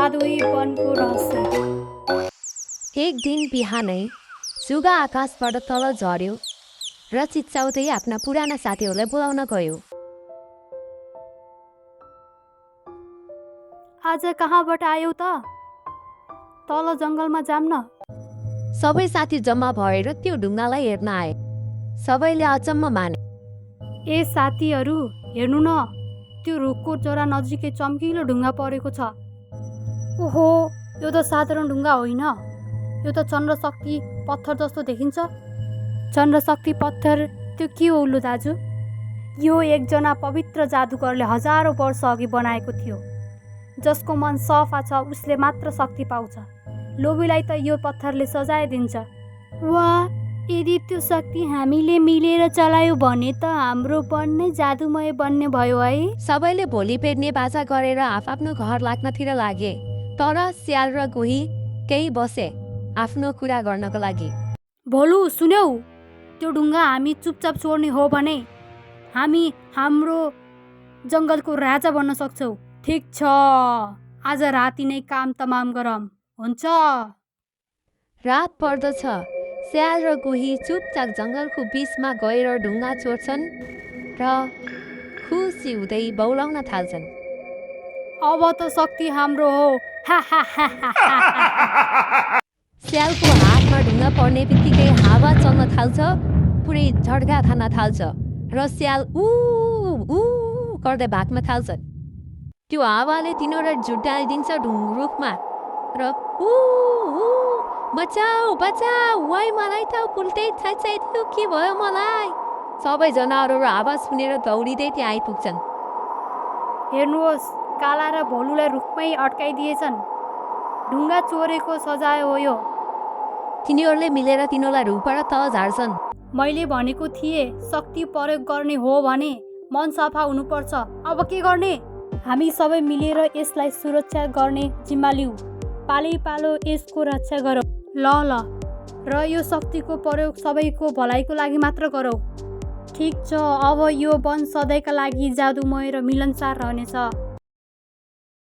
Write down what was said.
जादुई वनको रहस्य। एक दिन बिहानै सुगा आकाशबाट तल झर्यो र चिच्चाउँदै आफ्ना पुराना साथीहरूलाई बोलाउन गयो। आज कहाँबाट आयौ त? तल जङ्गलमा जाम न। सबै साथी जम्मा भएर त्यो ढुङ्गालाई हेर्न आए। सबैले अचम्म माने। ए साथीहरू, हेर्नु न, त्यो रुखको चोरा नजिकै चम्किलो ढुङ्गा परेको छ। ओहो, यो त साधारण ढुङ्गा होइन, यो त चन्द्रशक्ति पत्थर जस्तो देखिन्छ। चन्द्रशक्ति पत्थर त्यो के हो लु दाजु? यो एकजना पवित्र जादुगरले हजारौँ वर्ष अघि बनाएको थियो। जसको मन सफा छ उसले मात्र शक्ति पाउँछ। लोभीलाई त यो पत्थरले सजाय दिन्छ। वाह, यदि त्यो शक्ति हामीले मिलेर चलायो भने त हाम्रो वन नै जादुमय बन्ने भयो है। सबैले भोलि पेर्ने बाजा गरेर आफ्नो घर लाग्नतिर लागे। तर स्याल र गोही केही बसे आफ्नो कुरा गर्नको लागि। भोलु सुन्यौ, त्यो ढुङ्गा हामी चुपचाप छोड्ने हो भने हामी हाम्रो जङ्गलको राजा बन्न सक्छौ। ठिक छ, आज राति नै काम तमाम गरौँ, हुन्छ? रात पर्दछ। स्याल र गोही चुपचाप जङ्गलको बिचमा गएर ढुङ्गा चोर्छन् र खुसी हुँदै बौलाउन थाल्छन्। अब त शक्ति हाम्रो हो, हा हा हा हा हा। स्यालको हातमा ढुङ्गा पर्ने बित्तिकै हावा चल्न थाल्छ, पुरै झड्का खान थाल्छ र स्याल ऊ ऊ गर्दै भाग्न थाल्छन्। त्यो हावाले तिनीहरूलाई झुट्टाइदिन्छ रुखमा र ऊ ऊ बचाऊ बचाऊ, वाइ मलाई त उल्टै छाइदियो, के भयो मलाई? सबै जनावरहरू आवाज सुनेर दौडिँदै त्यहाँ आइपुग्छन्। हेर्नुहोस्, काला र भोलुलाई रुखमै अड्काइदिएछन्। ढुङ्गा चोरेको सजाय हो यो। तिनीहरूले मिलेर तिनीहरूलाई रुखबाट तल झार्छन्। मैले भनेको थिएँ, शक्ति प्रयोग गर्ने हो भने मन सफा हुनुपर्छ। अब के गर्ने? हामी सबै मिलेर यसलाई सुरक्षा गर्ने जिम्मा लिऊ। पालै पालो यसको रक्षा गरौँ। ल ल, र यो शक्तिको प्रयोग सबैको भलाइको लागि मात्र गरौँ। ठिक छ, अब यो वन सधैँका लागि जादुमय र मिलनसार रहनेछ।